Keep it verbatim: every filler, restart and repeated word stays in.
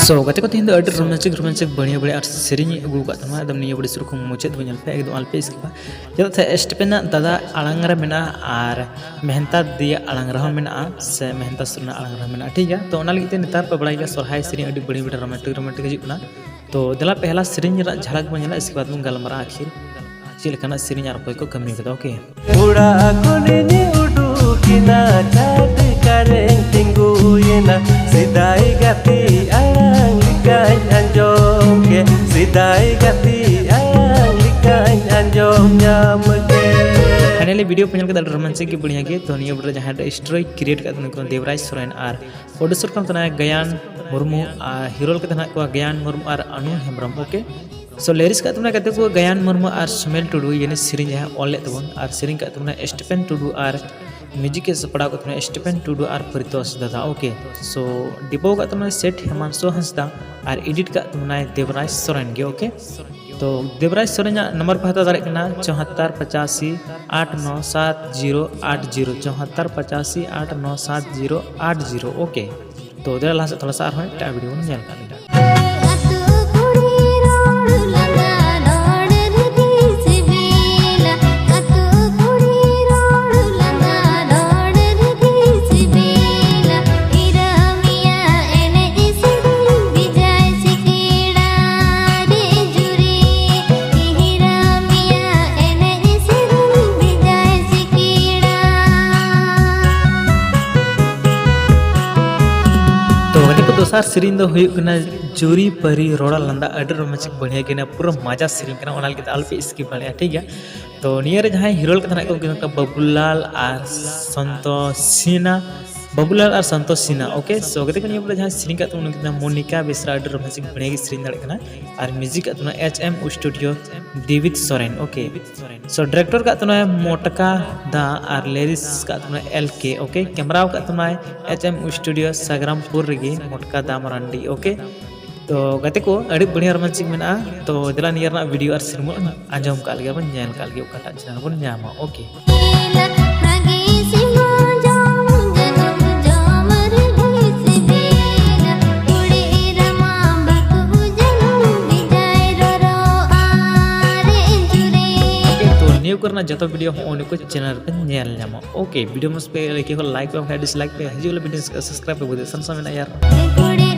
ᱛᱚ ᱜᱟᱛᱮ ᱠᱚ, ᱛᱮᱦᱮᱧ ᱫᱚ ᱟᱹᱰᱤ ᱨᱳᱢᱟᱱᱪᱚᱠ ᱨᱳᱢᱟᱱᱪᱚᱠ ᱵᱟᱹᱲᱤᱭᱟᱹ ᱵᱟᱹᱲᱤᱭᱟᱹ ᱟᱨ ᱥᱮᱨᱮᱧ ᱟᱹᱜᱩ ᱟᱠᱟᱫ ᱛᱟᱵᱚᱱᱟ᱾ ᱮᱠᱫᱚᱢ ᱱᱤᱭᱟᱹ ᱵᱟᱹᱲᱤ ᱥᱩᱨ ᱠᱷᱚᱱ ᱢᱩᱪᱟᱹᱫ ᱵᱚᱱ ᱧᱮᱞ ᱯᱮ, ᱮᱠᱫᱚᱢ ᱟᱞᱯᱮ ᱥᱠᱤᱯᱟ᱾ ᱪᱮᱫᱟᱜ ᱥᱮ ᱮᱥᱴᱮᱯᱮᱱᱟᱜ ᱫᱟᱫᱟ ᱟᱲᱟᱝ ᱨᱮ ᱢᱮᱱᱟᱜᱼᱟ ᱟᱨ ᱢᱮᱦᱮᱱᱛᱟ ᱫᱤᱭᱟ ᱟᱲᱟᱝ ᱨᱮᱦᱚᱸ ᱢᱮᱱᱟᱜᱼᱟ, ᱥᱮ ᱢᱮᱦᱮᱱᱛᱟ ᱥᱚᱨᱮᱱᱟᱜ ᱟᱲᱟᱝ ᱨᱮᱦᱚᱸ ᱢᱮᱱᱟᱜᱼᱟ, ᱴᱷᱤᱠ ᱜᱮᱭᱟ᱾ ᱛᱚ ᱚᱱᱟ ᱞᱟᱹᱜᱤᱫ ᱛᱮ ᱱᱮᱛᱟᱨ ᱯᱮ ᱵᱟᱲᱟᱭ ᱜᱮᱭᱟ, ᱥᱚᱨᱦᱟᱭ ᱥᱮᱨᱮᱧ ᱟᱹᱰᱤ ᱵᱟᱹᱲᱤᱭᱟᱹ ᱵᱟᱹᱲᱤᱭᱟᱹ ᱨᱳᱢᱟᱱᱴᱤᱠ ᱨᱳᱢᱟᱱᱴᱤᱠ ᱦᱤᱡᱩᱜ ᱠᱟᱱᱟ᱾ ᱛᱚ ᱫᱮᱞᱟ ᱯᱮ ᱦᱮᱞᱟ ᱥᱮᱨᱮᱧ ᱨᱮᱱᱟᱜ ᱡᱷᱟᱞᱟᱠ ᱵᱚᱱ ᱧᱮᱞᱟ, ᱤᱥᱠᱮ ᱵᱟᱫ ᱵᱚᱱ ᱜᱟᱞᱢᱟᱨᱟᱜᱼᱟ ᱟᱹᱠᱷᱤᱨ ᱪᱮᱫ ᱞᱮᱠᱟᱱᱟᱜ ᱥᱮᱨᱮᱧ ᱟᱨ ᱚᱠᱚᱭ ᱠᱚ ᱠᱟᱹᱢᱤ ᱠᱟᱫᱟ᱾ ᱳᱠᱮ᱾ ᱚᱲᱟᱜ ᱠᱷᱚᱱᱤᱧ ᱩᱰᱩᱠᱮᱱᱟ, ᱪᱷᱟᱴᱠᱟ ᱨᱮᱧ ᱛᱤᱸᱜᱩᱭᱮᱱᱟ, ᱥᱮᱫᱟᱭ ᱜᱟᱛᱮ ᱟᱲᱟᱝ ᱞᱮᱠᱟᱧ ᱟᱸᱡᱚᱢ ᱠᱮᱫ, ᱥᱮᱫᱟᱭ ᱜᱟᱛᱮ ᱟᱲᱟᱝ ᱞᱮᱠᱟᱧ ᱟᱸᱡᱚᱢ ᱧᱟᱢ ᱠᱮᱫ᱾ ᱯᱷᱟᱭᱱᱟᱞᱤ ᱵᱷᱤᱰᱤᱭᱳ ᱯᱮ ᱧᱮᱞ ᱠᱮᱫᱟ, ᱟᱹᱰᱤ ᱨᱳᱢᱟᱱᱪᱚᱠ ᱜᱮ, ᱵᱟᱹᱲᱤᱭᱟᱹ ᱜᱮ᱾ ᱛᱚ ᱱᱤᱭᱟᱹ ᱵᱷᱤᱰᱤᱭᱳ ᱨᱮ ᱡᱟᱦᱟᱸᱭ ᱥᱴᱳᱨᱤ ᱠᱨᱤᱭᱮᱴ ᱠᱟᱫ ᱛᱟᱦᱮᱱᱟ ᱠᱚ ᱫᱮᱵᱽᱨᱟᱡᱽ ᱥᱚᱨᱮᱱ ᱟᱨ ᱯᱨᱚᱰᱭᱩᱥᱟᱨ ᱠᱟᱱ ᱛᱟᱦᱮᱱᱟ ᱜᱟᱭᱟᱱ ᱢᱩᱨᱢᱩ ᱟᱨ ᱦᱤᱨᱳᱞ ᱠᱟᱛᱮ ᱦᱮᱱᱟᱜ ᱠᱚᱣᱟ ᱜᱟᱭᱟᱱ ᱢᱩᱨᱢᱩ ᱟᱨ ᱟᱱᱩ ᱦᱮᱢᱵᱨᱚᱢ᱾ ᱳᱠᱮ, ᱥᱳ ᱞᱤᱨᱤᱠᱥ ᱠᱟᱜ ᱛᱟᱵᱚᱱᱟ ᱜᱟᱛᱮ ᱠᱚ ᱜᱟᱭᱟᱱ ᱢᱩᱨᱢᱩ ᱟᱨ ᱥᱩᱢᱮᱞ ᱴᱩᱰᱩ, ᱭᱟᱱᱤ ᱥᱮᱨᱮᱧ ᱡᱟᱦᱟᱸᱭ ᱚᱞ ᱞᱮᱫ ᱛᱟᱵᱚᱱ, ᱟᱨ ᱥᱮᱨᱮᱧ ᱠᱟᱜ ᱛᱟᱵᱚᱱᱟ ᱥᱴᱤᱯᱷᱮᱱ ᱴᱩᱰᱩ ᱟᱨ ᱢᱤᱣᱡᱤᱠ ᱮ ᱥᱟᱯᱲᱟᱣ ᱠᱟᱜ ᱛᱟᱵᱚᱱᱟ ᱥᱴᱤᱯᱷᱮᱱ ᱴᱩᱰᱩ ᱟᱨ ᱯᱨᱤᱛᱳᱥ ᱫᱟᱫᱟ᱾ ᱳᱠᱮ, ᱥᱳ ᱰᱤᱵᱳ ᱠᱟᱜ ᱛᱟᱵᱚᱱᱟ ᱥᱮᱴ ᱦᱮᱢᱟᱱᱥᱳ ᱦᱟᱸᱥᱫᱟ ᱟᱨ ᱮᱰᱤᱴ ᱠᱟᱜ ᱛᱟᱵᱚᱱᱟᱭ ᱫᱮᱵᱽᱨᱟᱡᱽ ᱥᱚᱨᱮᱱ ᱜᱮ᱾ ᱳᱠᱮ, ᱛᱚ ᱫᱮᱵᱽᱨᱟᱡᱽ ᱥᱚᱨᱮᱱᱟᱜ ᱱᱟᱢᱵᱟᱨ ᱯᱮ ᱦᱟᱛᱟᱣ ᱫᱟᱲᱮᱭᱟᱜ ᱠᱟᱱᱟ ᱪᱳᱦᱟᱛᱛᱟᱨ ᱯᱚᱪᱟᱥᱤ ᱟᱴ ᱱᱚ ᱥᱟᱛ ᱡᱤᱨᱳ ᱟᱴ ᱡᱤᱨᱳ, ᱪᱳᱦᱟᱛᱛᱟᱨ ᱯᱚᱪᱟᱥᱤ ᱟᱴ ᱱᱚ ᱥᱟᱛ ᱡᱤᱨᱳ ᱟᱴ ᱡᱤᱨᱳ᱾ ᱳᱠᱮ, ᱛᱚ ᱫᱮᱞᱟ ᱞᱟᱦᱟ ᱥᱮᱫ ᱛᱟᱦᱞᱮ ᱥᱮ ᱟᱨᱦᱚᱸ ᱮᱴᱟᱜ ᱵᱷᱤᱰᱤᱭᱳ ᱵᱚᱱ ᱧᱮᱞ ᱠᱟᱜ ᱞᱮᱜᱮ᱾ ᱟᱹᱛᱩ ᱠᱩᱲᱤ ᱨᱚᱲ ᱞᱟᱸᱫᱟ ᱨᱚᱲ ᱨᱮ ᱥᱤᱵᱤᱞᱟ, ᱟᱹᱛᱩ ᱠᱩᱲᱤ ᱨᱚᱲ ᱞᱟᱸᱫᱟ ᱨᱚᱲ ᱨᱮ ᱥᱤᱵᱤᱞᱟ, ᱤᱨᱟᱹᱢᱤᱭᱟ ᱮᱱᱮᱡ ᱥᱮᱨᱮᱧ ᱵᱮᱡᱟᱭ ᱥᱤᱠᱤᱲᱟ ᱨᱮ ᱡᱩᱨᱤ, ᱤᱨᱟᱹᱢᱤᱭᱟ ᱮᱱᱮᱡ ᱥᱮᱨᱮᱧ ᱵᱮᱡᱟᱭ ᱥᱤᱠᱤᱲᱟ᱾ ᱛᱚ ᱜᱟᱛᱮ ᱠᱚ, ᱫᱚᱥᱟᱨ ᱥᱮᱨᱮᱧ ᱫᱚ ᱦᱩᱭᱩᱜ ᱠᱟᱱᱟ ᱡᱩᱨᱤ ᱯᱟᱹᱨᱤ ᱨᱚᱲ ᱞᱟᱸᱫᱟ᱾ ᱟᱹᱰᱤ ᱨᱳᱢᱟᱱᱪᱚᱠ ᱵᱟᱹᱲᱤᱭᱟᱹ ᱜᱮ, ᱯᱩᱨᱟᱹ ᱢᱟᱡᱟ ᱥᱮᱨᱮᱧ ᱠᱟᱱᱟ, ᱚᱱᱟ ᱞᱟᱹᱜᱤᱫ ᱛᱮ ᱟᱞᱚᱯᱮ ᱥᱠᱤᱯ ᱫᱟᱲᱮᱭᱟᱜᱼᱟ, ᱴᱷᱤᱠ ᱜᱮᱭᱟ᱾ ᱛᱚ ᱱᱤᱭᱟᱹ ᱨᱮ ᱡᱟᱦᱟᱸᱭ ᱦᱤᱨᱳᱞ ᱠᱟᱛᱮ ᱦᱮᱱᱟᱜ ᱠᱚ, ᱩᱱᱠᱤᱱ ᱫᱚ ᱵᱟᱹᱵᱩᱞᱟᱞ ᱟᱨ ᱥᱚᱱᱛᱳᱥᱤᱱᱟ, ᱵᱟᱹᱵᱩᱞᱟᱞ ᱟᱨ ᱥᱚᱱᱛᱳᱥᱤᱱᱟ᱾ ᱳᱠᱮ, ᱥᱳ ᱜᱟᱛᱮ ᱠᱚ, ᱱᱤᱭᱟᱹ ᱯᱚᱨᱮ ᱡᱟᱦᱟᱸᱭ ᱥᱮᱨᱮᱧ ᱠᱟᱜ ᱛᱟᱵᱚᱱᱟ, ᱩᱱᱠᱤᱱ ᱫᱚ ᱢᱳᱱᱤᱠᱟ ᱵᱮᱥᱨᱟ᱾ ᱟᱹᱰᱤ ᱨᱳᱢᱟᱱᱪᱚᱠ ᱵᱟᱹᱲᱤᱭᱟᱹ ᱜᱮ ᱥᱮᱨᱮᱧ ᱫᱟᱲᱮᱭᱟᱜ ᱠᱟᱱᱟ᱾ ᱟᱨ ᱢᱤᱣᱡᱤᱠ ᱠᱟᱜ ᱛᱟᱵᱚᱱᱟ ᱮᱪ ᱮᱢ ᱥᱴᱩᱰᱤᱭᱳ, ᱫᱮᱵᱤᱫ ᱥᱚᱨᱮᱱ᱾ ᱳᱠᱮ, ᱥᱳ ᱰᱤᱨᱮᱠᱴᱚᱨ ᱠᱟᱜ ᱛᱟᱵᱚᱱᱟᱭ ᱢᱚᱴᱠᱟ ᱫᱟ ᱟᱨ ᱞᱤᱨᱤᱠᱥ ᱠᱟᱜ ᱛᱟᱵᱚᱱᱟᱭ ᱮᱞ ᱠᱮ᱾ ᱳᱠᱮ, ᱠᱮᱢᱨᱟᱣ ᱠᱟᱜ ᱛᱟᱵᱚᱱᱟᱭ ᱮᱪ ᱮᱢ ᱥᱴᱩᱰᱤᱭᱳ ᱥᱟᱜᱽᱨᱟᱢᱯᱩᱨ ᱨᱮᱜᱮ ᱢᱚᱴᱠᱟ ᱫᱟ ᱢᱟᱨᱟᱱᱰᱤ᱾ ᱳᱠᱮ, ᱛᱚ ᱜᱟᱛᱮ ᱠᱚ, ᱟᱹᱰᱤ ᱵᱟᱹᱲᱤᱭᱟᱹ ᱨᱳᱢᱟᱱᱪᱚᱠ ᱢᱮᱱᱟᱜᱼᱟ᱾ ᱛᱚ ᱫᱮᱞᱟ ᱱᱤᱭᱟᱹ ᱨᱮᱱᱟᱜ ᱵᱷᱤᱰᱤᱭᱳ ᱟᱨ ᱥᱮᱨᱮᱧ ᱵᱚᱱ ᱟᱸᱡᱚᱢ ᱠᱟᱜ ᱞᱮᱜᱮ, ᱵᱚᱱ ᱧᱮᱞ ᱠᱟᱜ ᱞᱮᱜᱮ ᱚᱠᱟᱴᱟᱜ ᱪᱮᱱᱮᱞ ᱵᱚᱱ ᱧᱟᱢᱟ᱾ ᱳᱠᱮ᱾ ᱠᱚᱨᱮᱱᱟᱜ ᱡᱚᱛᱚ video ᱦᱚᱸ ᱩᱱᱠᱩ channel ᱨᱮᱯᱮ ᱧᱮᱞ ᱧᱟᱢᱟ᱾ OK, video ᱢᱚᱡᱽ ᱯᱮ ᱞᱟᱹᱭ ᱠᱮᱫ ᱠᱷᱟᱱ like ᱯᱮ, ᱵᱟᱝᱠᱷᱟᱱ dislike ᱯᱮ᱾ ᱦᱤᱡᱩᱜ ᱞᱟᱹᱜᱤᱫ video subscribe ᱯᱮ ᱵᱩᱡᱷᱟᱹᱣ ᱥᱟᱱ ᱥᱟᱱ ᱢᱮᱱᱟᱜᱼᱟ ᱭᱟᱨ᱾ ᱠᱩᱲᱤ